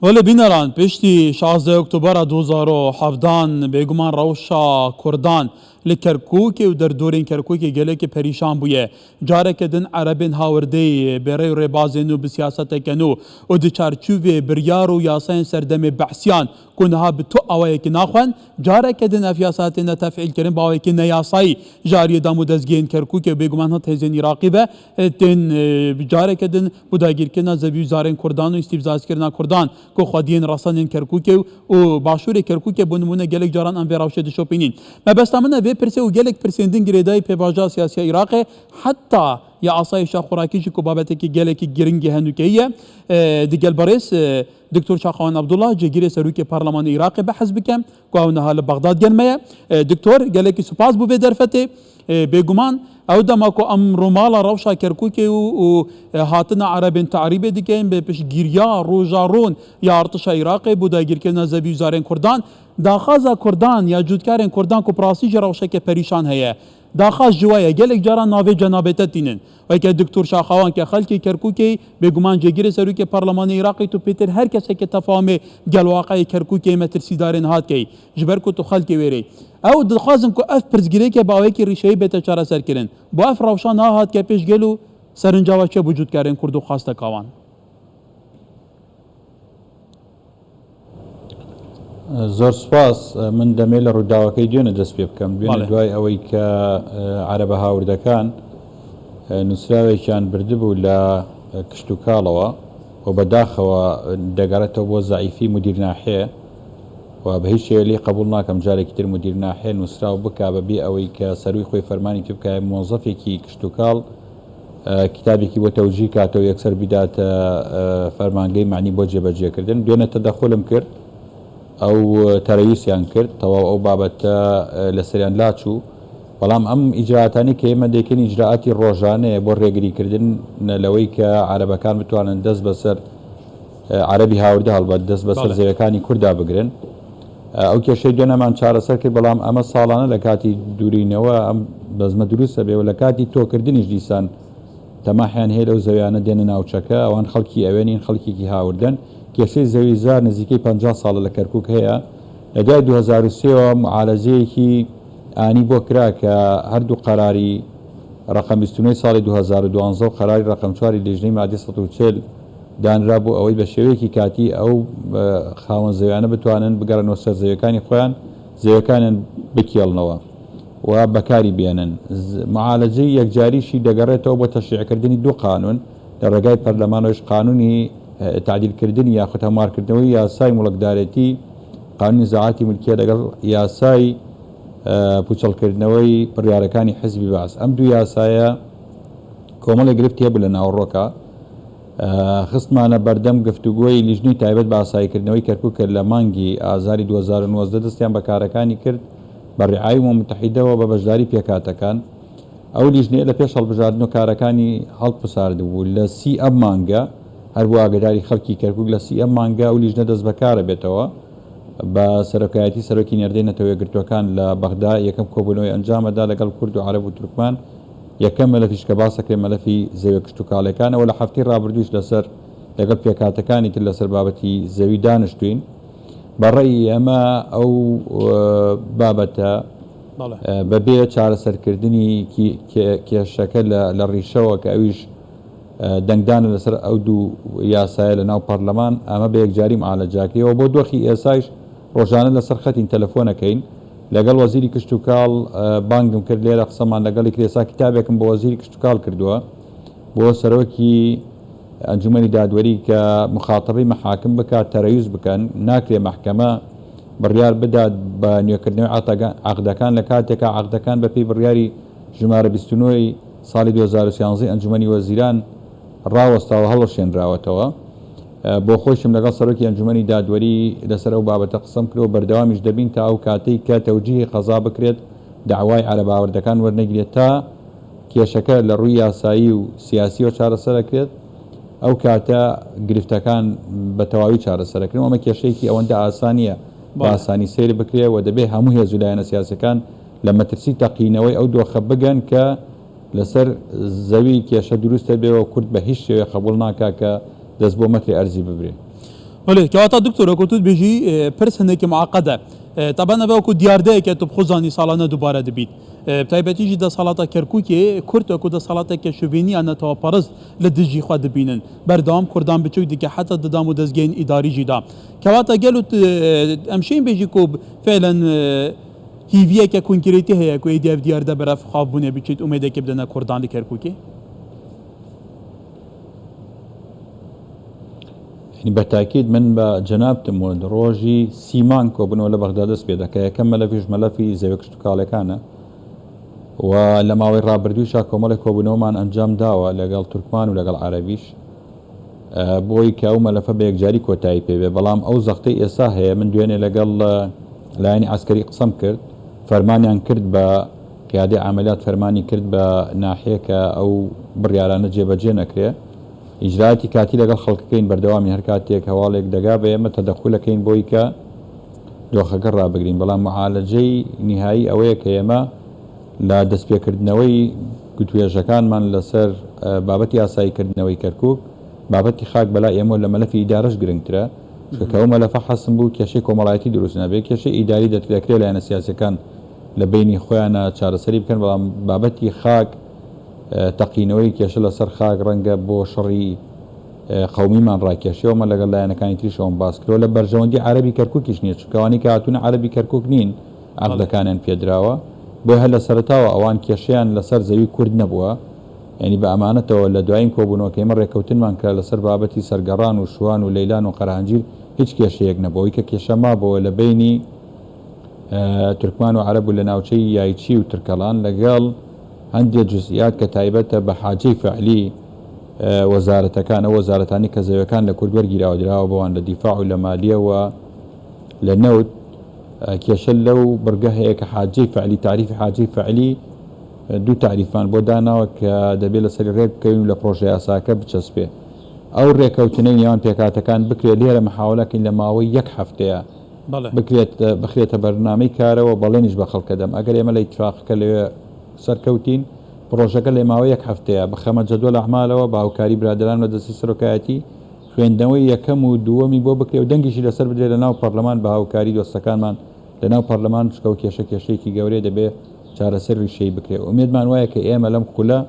Wele bîneran piştî 16 Oktobera 2017 bêguman rewşa Kurdan li Kerkûkê û derdorên Kerkûkê gelekî perîşan bûye. Careke din Erebên hawirdeyê bi rê û rêbazên nû bi siyaseteke nû û di çarçûvê biryar û yasayên serdemê Be'siyan ku niha bi tu awayekî naxwen, careke din ev yasa têne tef'îlkirin bi awayekî neyasayî ji aliyê dam û dezgehên Kerkûkê û bêguman hin hêzên Iraqî ve tên careke din bo dagîrkirina zevî û zarên Kurdan û îstîfzazkirina Kurdan ku xwediyên resenên Kerkûkê û başûrê Kerkûkê bo nimûne gelek caran em vê rewşê dişopînîn. Mebesta min e vê pirsê û gelek pirsên din girêdayî pêvajoya siyasiya Iraqê heta ya asayîşa xurakî jî ku babetekî gelekî giringî henûkeyî ye di gel birêz Doktor Şaxawan Abdullah cêgirê serokê Parlemanê Iraqê behs bike ku ew niha li Bexdad germe ye. Doktor gelekî spas bo vê derfetê. Bêguman ew dema ku em rûmala rewşa Kerkûkê û hatina Erebên Te'rîbê dikin bi piştgiriya roja ron ya artişa Iraqê bo dagîrkirina zevî û zarên Kurdan, daxwaza Kurdan ya cotkarên Kurdan ku bi rastî jî rewşeke perîşan heye. Daxwaz ji we ye gelek caran navê cenabê te tînin. Weke Doktor Şaxawan ke xelkê Kerkûkê, bêguman cêgirê Serokê Parlemanê Iraqê tu pêtir her kesekê tefahumê gel waqeyê Kerkûkê metirsîdarên hat key. Ji ber ku tu xelkê wê rê. Ew dixwazin ku ev pirsgirêke bi awayekî rîşeyî bête çareserkirin. Bo ev rewşa niha hatike pêş gel û serinca we çi ye bo cotkarên Kurd û xwesteka wan? زۆر سوپاس من دەمێ لە ڕووداوەکەی دوێنێ دەست پێ بکەم دوێنێ دوای ئەوەی کە عەرەبە هاوردەکان نووسراوێکیان بردبوو لە کشتوکاڵەوە و بەداخەوە دەگەڕێتەوە بۆ زەعیفی مدیر ناحیە و بە هیچ شێوەیە لێی قبوڵ ناکەم جارێکی تر مدیر ناحیە نووسراو بکا بەبێ ئەوەی کە سەروی خۆی فەرمانی پێ بکایە مۆزەفێکی کشتوکاڵ کیتابێکی بۆ تەوجیه کاتەوە یەکسەر بیداتە فەرمانگەی مەعنی بۆ جێبەجێکردن. دوێنێ تەدەخولم کرد، ئەو تەرەیوسیان کرد، تەواو ئەو بابەتە لەسەریان لاچوو. بەڵام ئەم ئیجرائاتانەی کە ئێمە دەیکەین ئیجرائاتی ڕۆژانەیە بۆ ڕێگریکردن لەوەی کە عەرەبەکان بتوانن دەست بەسەر عەرەبی هاوردە هەڵبەت دەست بەسەر زەویەکانی کوردا بگرن. ئەو کێشەی دوێنێمان چارەسەر کرد، بەڵام ئەمە ساڵانە لە کاتی دوورینەوە ئەم بەزمە دروست ئەبێ و لە کاتی تۆکردنیش دیسان تەماحیان هەیە لەو زەویانە دێنە ناوچەکە، ئەوان خەڵکی ئەوێ نین، خەڵکێکی هاوردەن. کێشەی زەوی زار نزیکەی 50 ساڵە لە کەرکووک هەیە. لە دوای 2003 ەوە معالەجەیەکی ئانی بۆ کرا کە هەردوو قەراری ڕەقەم 29 ساڵی 2012 و قەراری ڕەقەم چواری لیژنەی مادەی 140 دانرا بۆ ئەوەی بە شێوەیەکی کاتی ئەو خاوەن زەویانە بتوانن بگەڕێنەوە سەر زەویەکانی خۆیان زەویەکانیان بکێڵنەوە و بەکاری بێنن. معالەجەی یەکجاریشی دەگەڕێتەوە بۆ تەشریعکردنی دوو قانون لە ڕێگای پەرلەمانەوەیش قانونی تەعدیلکردنی یاخود هەموارکردنەوەی یاسای موڵکدارێتی قانونی زەعاتی ملکیە لەگەڵ یاسای پوچەڵکردنەوەی بڕیارەکانی حزبی بەعس ئەم دوو یاسایە کۆمەڵێک گرفتی هەبوو لە ناوەڕۆکا خستمانە بەردەم گفتوگۆی لیژنەی تایبەت بە ئاساییکردنەوەی کەرکوک کە لە مانگی ئازاری 2019 دەستیان بە کارەکانی کرد بە ڕیعای ئومە موتەحیدەوە بە بەشداری پێکهاتەکان. ئەو لیژنەیە لە پێش هەڵبژاردن و کارەکانی هەڵپساردبوو لە سی ئەم مانگە هەر بۆ ئاگەداری خەڵکی کەرکوک لە سی ئەم مانگە ئەو لیژنە دەستبەکارەبێتەوە بە سەرۆکایەتی سەرۆکی نێردەی نەتەوە یەکگرتووەکان لە بەغدا یەکەم کۆبوونەوەی ئەنجامەدا لەگەڵ کورد و عەرەب و تورکمان یەکەم مەلەفیش کە باس دەکرێت مەلەفی زەویە کشتوکاڵیەکانە و لە هەفتەی ڕابردوویش لەسەر لەگەڵ پێکهاتەکانی تر لەسەر بابەتی زەوی دانیشتوین. بە ڕەئی ئێمە ئەو بابەتە بەبێ چارەسەرکردنی کێشەکە لە ڕیشەوە کە ئەویش دەنگدانە لەسەر ئەو دوو یاسایە لە ناو پەرلەمان ئەمە بە یەکجاری معالەجاکەیەوە بۆ دۆخی ئێسایش ڕۆژانە لەسەر خەتین تەلەفۆنەکەین لەگەڵ وەزیری کشتوکاڵ بانگم کرد لێرە قسەمان لەگەڵی کرد ئێستا کتابێکم بۆ وەزیری کشتوکاڵ کردووە بۆ سەرۆکی ئەنجومەنی دادوەری کە مخاتەبەی مەحاکم بکات تەرەیوز بکەن ناکرێ مەحکەمە بڕیار بدات بە نوێکردنەوەی عەقدەکان لە کاتێکا عەقدەکان بەپێی بڕیاری ژمارە 29 ی ساڵی 2013 ئەنجومەنی وەزیران ڕاوەستاوە هەڵوەشێنراوەتەوە. بۆ خۆیشم لەگەڵ سەرۆکی ئەنجومەنی دادوەری لەسەر ئەو بابەتە قسەم کرد و بەردەوامیش دەبین تا ئەو کاتەی کە تەوجیهی قەزا بکرێت دەعوای عەرەباوردەکان وەرنەگیرێت تا کێشەکە لە ڕووی یاسایی و سیاسیەوە چارەسەرەکرێت ئەو کاتە گرفتەکان بە تەواوی چارەسەرەکرێن و ئەمە کێشەیەکی ئەوەندە ئاسان نییە بە ئاسانی سەیر بکرێ و دەبێ هەموو هێز و لایەنە سیاسیەکان لە مەترسی تەقینەوەی ئەو دۆخە بگەن کە لەسەر زەوی کێشە دروست دەبێ و کورد بە هیچ شێوەیەک قەبووڵ ناکا کە دەست بۆ مەتری ئەرزی ببرێ. بەلێ کەواتە دکتۆر وەکو تو دبێژی پرس هەندێکی معقدە تەبەن ئەڤ وەکو دیاردەیەکە تو بخۆ زانی ساڵانە دووبارە دبیت بتایبەتی ژی دەسەڵاتە کەرکوکێ کورد وەکو دەسەڵاتێکە شوڤێنی یا نەتەوەپەرست لە دژی خوە دبینن بەردەوام کوردان بچوک دکە حەتا ددام و دەزگەین ئیداری ژی دا کەواتە گەلو ئەم شین بێژی کو فعلا هیڤیەکە کونکرێتی هەیە کو ئێدی ئەڤ دیاردە بەرەف خاڤبونێ بچیت ئومێدێکێ بدەنە کوردان لە کەرکوکێ؟ یانی بە تاکید من بە جەنابتم وت ڕۆژی سی مانگ کۆبوونەوە لە بەغدا دەست پێ دەکا یەکەم مەلەفیش مەلەفی زەویە کشتوکاڵیەکانە و لە ماوەی ڕابردوویشا کۆمەڵێک کۆبوونەوەمان ئەنجام داوە لەگەڵ تورکمان و لەگەڵ عەرەبیش بۆی کە ئەو مەلەفە بە یەکجاری کۆتایی پێ بێ بەڵام ئەو زەختەی ئێستا هەیە من دوێنێ لەگەڵ لایەنی عەسکەری قسەم کرد فەرمانیان کرد بە قیادەی عەمەلیات فەرمانی کرد بە ناحیە کە ئەو بڕیارانە جێبەجێ نەکرێ ئیجرائاتی کاتی لەگەڵ خەڵکەکەین بەردەوامین هەر کاتێک هەواڵێک دەگا بە ئێمە تەدەخولەکەین بۆی کە دۆخەکە ڕابگرین بەڵام معالەجەی نیهایی ئەوەیە کە ئێمە لە دەستپێکردنەوەی گوتوێژەکانمان لەسەر بابەتی ئاساییکردنەوەی کەرکوک بابەتی خاک بەلای ئێمەوە لە مەلەفی ئیدارەش گرنگترە چونکە کە ئەو مەلەفە حەسم بوو کێشەی کۆمەڵایەتی دروست نابێت کێشەی ئیداری دەکرێت لایەنە سیاسیەکان لە بەینی خۆیانا چارەسەری بکەن، بەڵام بابەتی خاک، تەقینەوەی کێشە لەسەر خاک ڕەنگە بۆ شەڕی قەومیمان ڕاکێشێ، ئەوەمان لەگەڵ لایەنەکانی تریش ئەوەم باس کردوە، لە بەرژەوەندی عەرەبی کەرکوکیش نیە، چونکە ئەوانەی کە هاتوونە عەرەبی کەرکوک نین، عەقدەکانیان پێدراوە، بۆیە هەر لە سەرەتاوە ئەوان کێشەیان لەسەر زەوی کورد نەبووە، یانی بە ئەمانەتەوە لە دوایین کۆبوونەوە کە ئێمە ڕێککەوتنمان کرا لەسەر بابەتی سەرگەڕان و شوان و لەیلان و قەرەهەنجیر هیچ کێشەیەک نەبوو، ئەوەی کە کێشە مابۆوە لە بەینی تورکمان و عەرەب و لە ناوچەی یایچی و ترکەڵان لەگەڵ هەندێ جوزئیات کە تایبەتە بە حاجەی فعلی وەزارەتەکان، ئەو وەزارەتانەی کە زەویەکان لە کورد وەرگیراوە دراوە بەوان لە دیفاع و لە مالیە و لە نەوت، کێشە لەو بڕگە هەیە کە حاجەی فعلی تاریفی حاجەی فعلی دوو تاریفمان بۆ داناوە کە دەبێ لەسەری ڕێک بکەوین و لە پڕۆژە یاساکە بچەسپێ ئەو ڕێکەوتنەی نێوان پێکهاتەکان بکرێت لێرە محاوەلەکەین لە ماوەی یەک هەفتەیە بکرێت بخرێتە بەرنامەی کارەوە، بەڵێنیش بە خەڵک ئەدەم ئەگەر ئێمە لە ئیتفاقەکە لەوێ سەرکەوتین، پڕۆژەکە لە ماوەی یەک هەفتەیە بخەمە جەدوەل ئەعمالەوە بە هاوکاری برادەرانم لە دەستەی سەرۆکایەتی خوێندنەوەی یەکەم و دووەمی بۆ بکرێ و دەنگیشی لەسەر بدرێت لەناو پەڕلەمان بە هاوکاری دۆستەکانمان لەناو پەڕلەمان، چونکە ئەو کێشە کێشەیەکی گەورەیە دەبێ چارەسەری ڕیشەیی بکرێ. ئومێدمان وایە کە ئێمە لەم خولە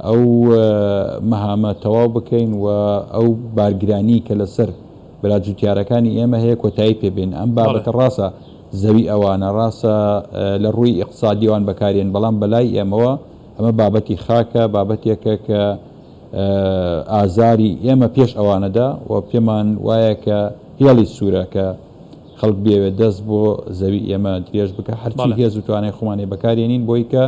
ئەو مەهامە تەواو بکەین و ئەو بارگرانیی کە لەسەر برا جوتیارەکانی ئێمە هەیە کۆتایی پێ بێنن ئەم بابەتە ڕاستە زەوی ئەوانە ڕاستە لە ڕووی ئیقتسادی ئەوان بەکارێن بەڵام بەلای ئێمەوە ئەمە بابەتی خاکە بابەتێکە کە ئازاری ئێمە پێش ئەوانەدا و پێمان وایە کە هێڵی سوورە کە خەڵک بێوێت دەست بۆ زەوی ئێمە درێژ بکە هەرچی هێز و توانای خۆمانی بەکارێنین بۆی کە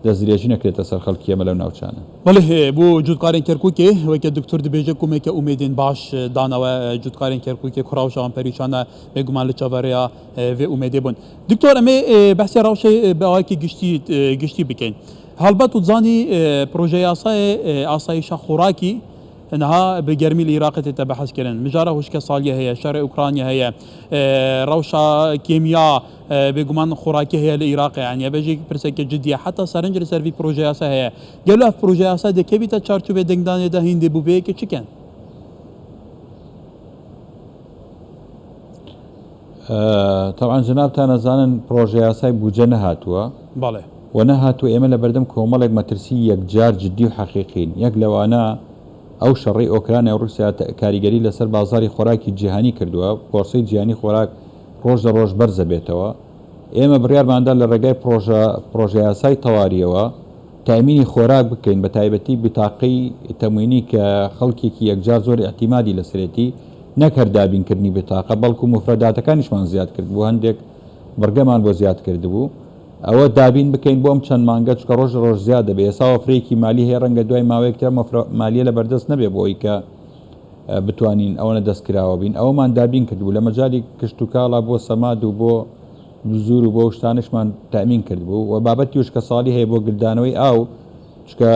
دەستدرێژی نەکرێتە سەر خەڵکی ئێمە لەو ناوچانە. بەڵێ بۆ جوتکارên Kerkûkê weke doktor dibêje komeke umêdên baş dane we cotkarên Kerkûkê ku rewşa wan perîşan e bêguman li çaverêya vê umêdê bûn. Doktor em ê behsê rewşê bi awayekî giştî giştî bikin. Helbet tu dizanî projeyasayê asayîşa xorakî Niha bi germî li Iraqê tête behskirin. Mijara huşkesaliyê heye, şerê Ukrayna heye, rewşa kêmiya bêguman xorakî heye li Iraqê. Yanî ev jî pirseke cidî ye. Heta serinc li ser vî projeyasa heye. Gelo ev projeyasa dê kevîte çarçovê dengdanê de hîn dê bû vê yekê çi kin? تەبعەن جەنابتان ئەزانن پڕۆژەیاسای بودجە نەهاتووە. بەڵێ. و نەهاتووە ئێمە لەبەردەم کۆمەڵێک مەترسی یەکجار جدی و حەقیقین، یەک لەوانە ئەو شەڕەی ئۆکرانیا و ڕوسیا کاریگەری لەسەر بازاڕی خۆراکی جیهانی کردووە، بۆرسەی جیهانی خۆراک ڕۆژ لە ڕۆژ بەرزەبێتەوە، ئێمە بڕیارماندا لە ڕێگای پڕۆژە پڕۆژەیاسای تەواریەوە تەئمینی خۆراک بکەین بەتایبەتی بیتاقەی تەموینی کە خەڵکێکی یەکجار زۆر ئیعتیمادی لەسەرێتی نەک هەر دابینکردنی بیتاقە بەڵکو موفرەداتەکانیشمان زیاد کردبوو هەندێک بڕگەمان بۆ زیاد کردبوو. ئەوە دابین بکەین بۆ ئەم چەند مانگە چونکە ڕۆژ لە ڕۆژ زیاد دەبێت ئێستا وەفرەیەکی مالی هەیە ڕەنگە دوای ماوەیەک تر ئەم وەفرە مالیە لە بەردەست نەبێت بۆ ئەوەی کە بتوانین ئەوەنە دەست کراوە بین ئەوەمان دابین کردبوو لە مەجالی کشتوکاڵا بۆ سەماد و بۆ بزور و بۆ شتانشمان تامین کردبوو و بابەتی وشکەساڵی هەیە بۆ گلدانەوەی ئاو چونکە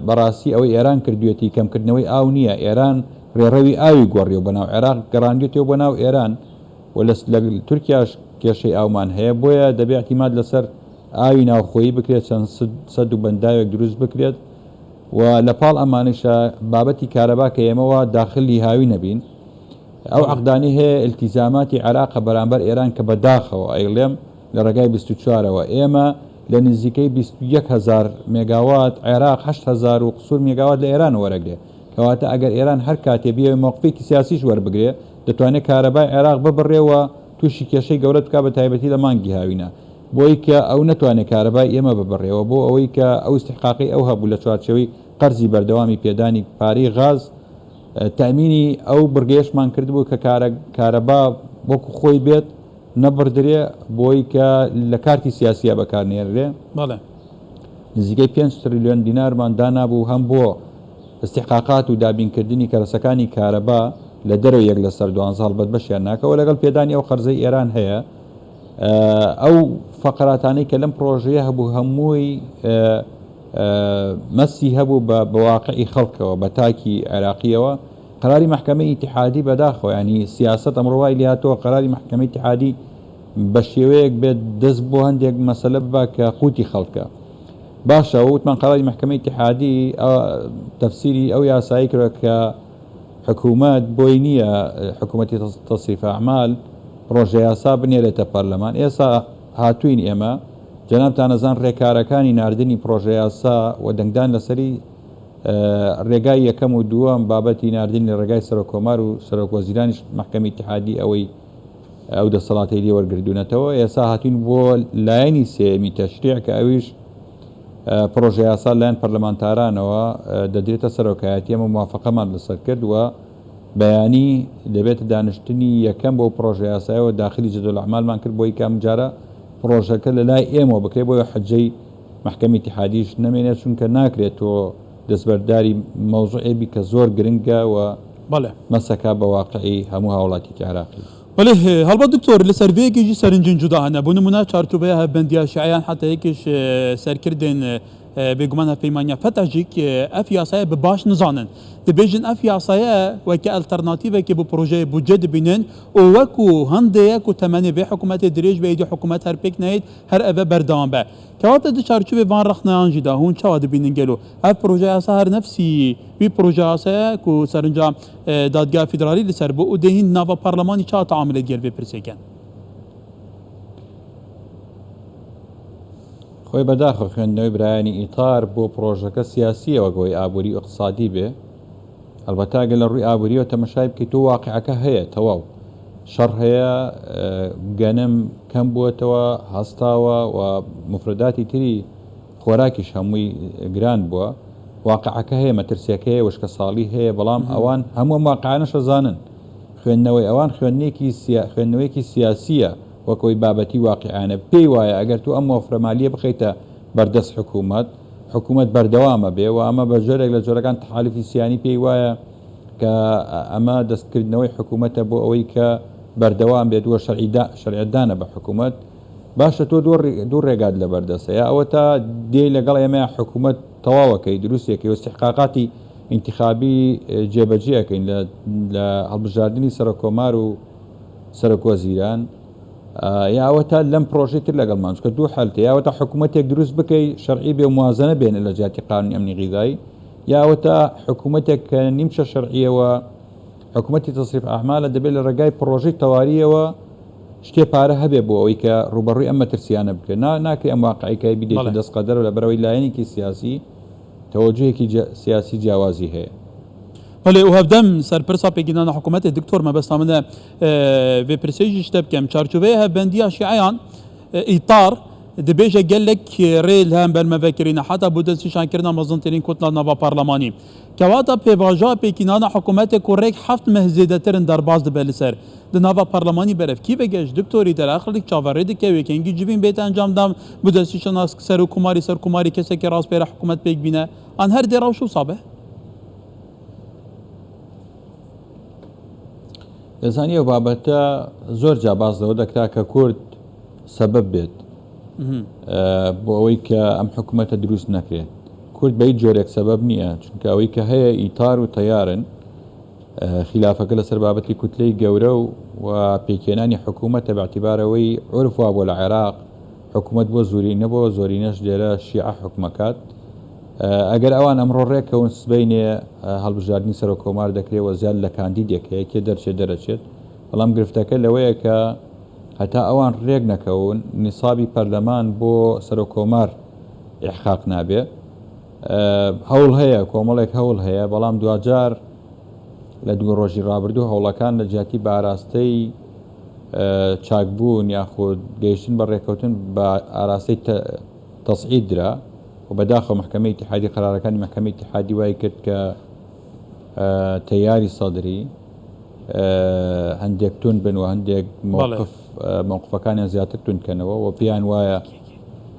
بەڕاستی ئەوەی ئێران کردوێتی کەمکردنەوەی ئاو نییە ئێران ڕێڕەوی ئاوی گۆڕیەوە بەناو عێراق گەڕاندوێتەوە بۆ ناو ئێران و لە تورکیاش کێشەی ئاومان هەیە، بۆیە دەبێ ئیعتیماد لەسەر ئاوی ناوخۆیی بکرێت، چەند سەد و بەنداوێک دروست بکرێت و لە پاڵ ئەمانەیشا بابەتی کارەبا کە ئێمە وا داخلی هاوینە بین. ئەو عەقدانەی هەیە ئیلتیزاماتی عێراقە بەرامبەر ئێران کە بە داخەوە ئەیڵێم لە ڕێگای 24 ەوە ئێمە لە نزیکەی 21 هەزار مێگاوات عێراق 8000 و قسور مێگاوات لە ئێران وەرەگرێ کەواتە ئەگەر ئێران هەر کاتێ بیەوێ مەوقفێکی سیاسیش وەربگرێ دەتوانێ کارەبای عێراق ببڕێ و تووشی کێشەی گەورەت بکا بە تایبەتی لە مانگی هاوینا بۆی کە ئەو نەتوانێ کارەبای ئێمە ببڕێ و بۆ ئەوەی کە ئەو ئیستحقاقەی ئەو هەبوو لە چوارچێوەی قەرزی بەردەوامی پێدانی پارەی غاز تەئمینی ئەو بڕگەیەشمان کردبوو کە کارەبا وەکو خۆی بێت نەبڕدرێ بۆی کە لە کارتی سیاسیە بەکار نێنرێ. بەڵێ. نزیکەی پێنج تریلیۆن دینارمان دانابوو هەم بۆ ئیستیحقاقات و دابینکردنی کەرەسەکانی کارەبا لە دەرەوەی یەک لەسەر دوانزە هەڵبەت بەشیان ناکا و لەگەڵ پێدانی ئەو قەرزەی ئێران هەیە ئەو فەقراتانەی کە لەم پرۆژەیە هەبوو هەمووی مەسی هەبوو بە بە واقعی خەڵکەوە بە تاکی عێراقیەوە قەراری مەحکەمەی ئیتیحادی بەداخەوە یانی سیاسەت ئەمڕۆ وای لێهاتووە قەراری مەحکەمەی ئیتیحادی بە شێوەیەک بێت دەست بۆ هەندێک مەسەلە ببا کە قوتی خەڵکە باشە وتمان قەراری مەحکەمەی ئیتیحادی تەفسیری ئەو یاسایی کرد کە حکوومەت بۆی نییە حکوومەتی تەسریف ئەعمال پرۆژە یاسا بنێرێتە پەرلەمان ئێسا هاتوین ئێمە جەنابتان ئەزان ڕێکارەکانی ناردنی پڕۆژەیاسا و دەنگدان لەسەری، ڕێگای یەکەم و دووەم بابەتی ناردنی لە ڕێگای سەرۆک کۆمار و سەرۆک وەزیرانیش مەحکەمەی ئیتیحادی ئەوەی ئەو دەسەڵاتەی لێ وەرگردوونەتەوە، ئێستا هاتوین بۆ لایەنی سێیەمی تەشریع کە ئەویش پڕۆژەیاسا لایەن پەرلەمانتارانەوە دەدرێتە سەرۆکایەتی، ئێمە موافەقەمان لەسەر کرد و بەیانی دەبێتە دانیشتنی یەکەم بۆ پڕۆژەیاسایەوە داخلی جدول اعمالمان کرد بۆی کە ئەمجارە پڕۆژەکە لە لای ئێمەوە بکرێت بۆیە حجەی مەحکەمەی ئیتیحادیش نەمێنێت چونکە ناکرێت تۆ دەستبەرداری مەوزوعێ بی کە زۆر گرنگە و بەڵێ. مەسەکە بە واقعی هەموو هاوڵاتیەکی عێراقی. بەڵێ هەڵبەت دکتۆر لەسەر ڤێ یەکێ ژی سەرنجên cuda hene بۆ نموونە چارچۆڤەیا هەڤبەندیا شیعەیان حەتا یەکێش سەرکردên بێگومان هەڤپەیمانیا فەتح ژی ئەف یاسایە bi baş nizanin. Dibêjin ev yasaye weke alternatîvekê bo projeyê budce dibînin û wekû hindê ye ku temenê vê hikûmetê dirêj be êdî hikûmet her pêk neyêt her ev e berdewam be. Kewate di çarçovê van rexneyan jî de hûn çawa dibînin gelo ev proje yasa her nefsî wî proje yasa ye ku serinca Dadgeha Federalî li ser bû û dê hîn di nava parlemanî çawa teamulê digel vê pirsê ken? خۆی بەداخەوە خوێندنەوەی برایانی ئیتار بۆ پڕۆژەکە سیاسییە وەک ئەوەی ئابووری و ئیقتسادی بێ، ئەڵبەتە گەر لە ڕووی ئابووریەوە تەمەشای بکەیت تۆ واقیعەکە هەیە تەواو شەڕ هەیە گەنم کەم بووەتەوە هەستاوە و مفرەداتی تری خۆراکیش هەمووی گران بووە واقعەکە هەیە مەترسیەکە هەیە وشکە ساڵی هەیە بەڵام ئەوان هەموو ئەم واقعانەش ئەزانن خوێندنەوەی ئەوان خوێندنێکی خوێندنەوەیەکی سیاسیە وەک ئەوەی بابەتی واقیعانە پێی وایە ئەگەر تۆ ئەم وەفرە مالیە بخەیتە بەردەست حکوومەت حکوومەت بەردەوام ئەبێ و ئەمە بە جۆرێک لە جۆرەکان تەحالوفی سیانی پێی وایە کە ئەمە دەستکردنەوەی حکوومەتە بۆ ئەوەی کە بەردەوام بێت و شەرعیەتدانە بە حکوومەت باشە تۆ دوو ڕێگات لەبەردەستە یا ئەوە تا دێی لەگەڵ ئێمە حکوومەت تەواوەکەی دروستێکی و استحقاقاتی ئینتخابی جێبەجێ ئەکەین لە هەڵبژاردنی سەرۆک کۆمار و سەرۆک وەزیران یا ئەوەتا لەم پرۆژەی تر لەگەڵمان چونکە دوو حالتە یا ئەوەتا حکوومەتێک دروست بکەی شەرعی بێ و موازنە بێنێ لە جیاتی قانونی ئەمنی غیزایی یا ئەوەتا حکوومەتێک کە نیمچە شەرعیەوە حکوومەتی تەسریف ئەعمالە دەبێت لە ڕێگای پرۆژەی تەواریەوە شتێ پارە هەبێ بۆ ئەوەی کە ڕووبەڕووی ئەم مەترسیانە بکرێت نا ناکرێ ئەم واقعی کە بیدەیتە دەست قەدەر و لەبەرەوەی لایەنێکی سیاسی تەوەجوهێکی سیاسی جیاوازی هەیە. بەلێ û hevdem ser pirsa pêkînana hikûmetê Diktor mebesta min e vê pirsê jî ji te bikem. Çarçoveyê hevbendiya Şîeyan Îtar dibêje gelek rê li hember me vekirîne heta bo destnîşankirina mezintirîn kotla nava parlemanî. Kewata pêvajoya pêkînana hikûmetê ku rêk heft meh zêdetir in derbas dibe li ser di nava parlemanî berev kî vege ji diktorî derexlik çaverê dike wê kengî civîn bête encamdan bo destnîşana serokkomarî serkomarî kesekî rastpêre hikûmet pêk bîne an her dê rewş wisa be. دەزانی ئەو بابەتە زۆر جا باس لەوە دەکرا کە کورد سەبەب بێت بۆ ئەوەی کە ئەم حکوومەتە دروست نەکرێت کورد بە هیچ جۆرێک سەبەب نییە چونکە ئەوەی کە هەیە ئیتار و تەیارن خلافەکە لەسەر بابەتی کوتلەی گەورە و و پێکهێنانی حکوومەتە باعتیبارەوەی عورف وابووە لە عێراق حکوومەت بۆ زۆرینە بۆ زۆرینەش لێرە شیعە حکومەکات. ئەگەر ئەوان ئەمڕۆ ڕێککەون سبەینێ هەڵبژاردنی سەرۆک کۆمار دەکرێت و زیاد لە کاندیدێک هەیە کێ دەرچێت دەرەچێت بەڵام گرفتەکە لەوەیە کە هەتا ئەوان ڕێک نەکەون نیسابی پەرلەمان بۆ سەرۆک کۆمار ئیحقاق نابێ هەوڵ هەیە کۆمەڵێک هەوڵ هەیە بەڵام دواجار لە دوو ڕۆژی ڕابردوو هەوڵەکان لە جیاتی بە ئاراستەی چاکبوون یاخود گەیشتن بە ڕێککەوتن بە ئاراستەی تەسعید درا و بەداخەوە مەحکەمەی ئیتیحادی قەرارەکانی مەحکەمەی ئیتیحادی وای کرد کە تەیاری سەدری هەندێک تون بن و هەندێک موقف موقفەکانیان زیاتر تون کەنەوە و پێیان وایە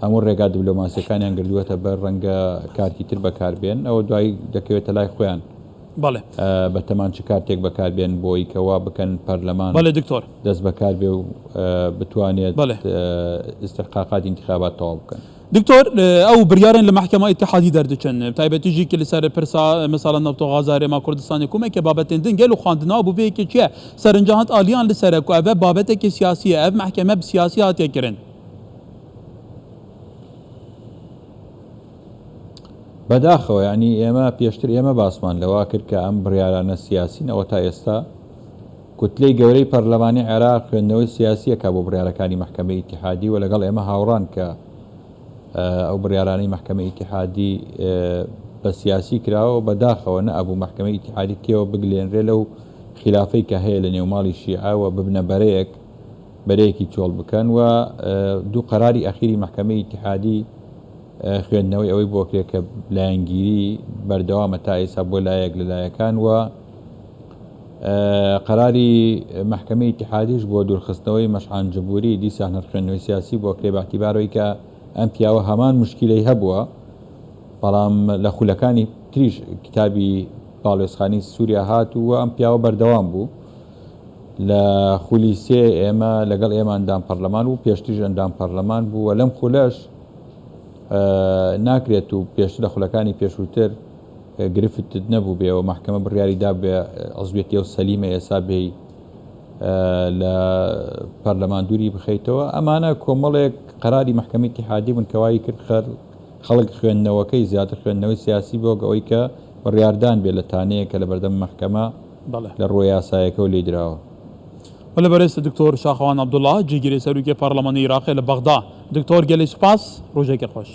هەموو ڕێگا دبلۆماسیەکانیان گردووەتە بەر ڕەنگە کارتی تر بەکاربێن ئەوە دوای دەکەوێتە لای خۆیان بەڵێ. بەتەمان چ کارتێک بەکار بێن بۆی کە وا بکەن پەرلەمان بەڵێ دکتۆر. دەست بەکار بێ و بتوانێت بەڵێ. ئیستحقاقاتی ئینتخابات تەواو بکەن. دکتۆر ئەو بریارێن لە مەحکەمە ئیتیحادی دەردچن تایبەتی ژی ک لە سەر پرسا مەسەڵەن نەفت و غازە هەرێما کوردستانێ کومێکێ بابەتێن دن گەل و خواندنا بوو vê yekê çi ye سەرنجا هەند ئالیان li ser e ku ev babetekê siyasî ye ev mehkeme bi siyasî hatiye kirin. بەداخەوە یانی ئێمە پێشتر ئێمە باسمان لەوە کرد کە ئەم بڕیارانە سیاسین ئەوە تا ئێستا کوتلەی گەورەی پەرلەمانی عێراق خوێندنەوەی سیاسیەکە بۆ بڕیارەکانی مەحکەمەی ئیتیحادی و لەگەڵ ئێمە هاوڕان کە ئەو بڕیارانەی مەحکەمەی ئیتیحادی بە سیاسی کراوە بەداخەوە نە ئەبوو مەحکەمەی ئیتیحادی تێوە بگلێنرێ لەو خلافەی کە هەیە لە نێوماڵی شیعە و ببنە بەرەیەک بەرەیەکی چۆڵ بکەن و دوو قەراری ئەخیری مەحکەمەی ئیتیحادی خوێندنەوەی ئەوەی بۆ کرێ کە لایەنگیری بەردەوامە تا ئێستا بۆ لایەک لە لایەکان و قەراری مەحکەمەی ئیتیحادیش بۆ دوورخستنەوەی مەشعان جبوری دیسان هەر خوێندنەوەی سیاسی بۆ کرێ بە اعتیبارەوەی کە ئەم پیاوە هەمان مشکیلەی هەبووە بەڵام لە خولەکانی تریش کتابی باڵوێزخانەی سووریا هات و ئەم پیاوە بەردەوام بوو لە خولی سێ ئێمە لەگەڵ ئێمە ئەندام پەرلەمان بوو پێشتریش ئەندام پەرلەمان بوو و لەم خولەش ناکرێت و پێشتر لە خولەکانی پێشووتر گرفتت نەبوو بێ و مەحکەمە بڕیاری دابێ عزوێتی ئەو سەلیمە ئێسا بێی لە پەرلەمان دووری بخەیتەوە ئەمانە کۆمەڵێک قەراری مەحکەمەی ئیتیحادی بوون کەوای کرد خەڵک خوێندنەوەکەی زیاتر خوێندنەوەی سیاسی بۆ ئەوەی کە بڕیاردان بێ لە تانەیە کە لە بەردەم مەحکەمە لە ڕووە یاسایەکەوە لێی دراوە. بەلێ بەرێز دکتۆر شاخەوان عەبدوڵا جێگیرێ سەروکێ پەڕلەمانی ئیراقێ لە بەغدا. دکتۆر گەلێ سوپاس، ڕوژێکێ خوەش.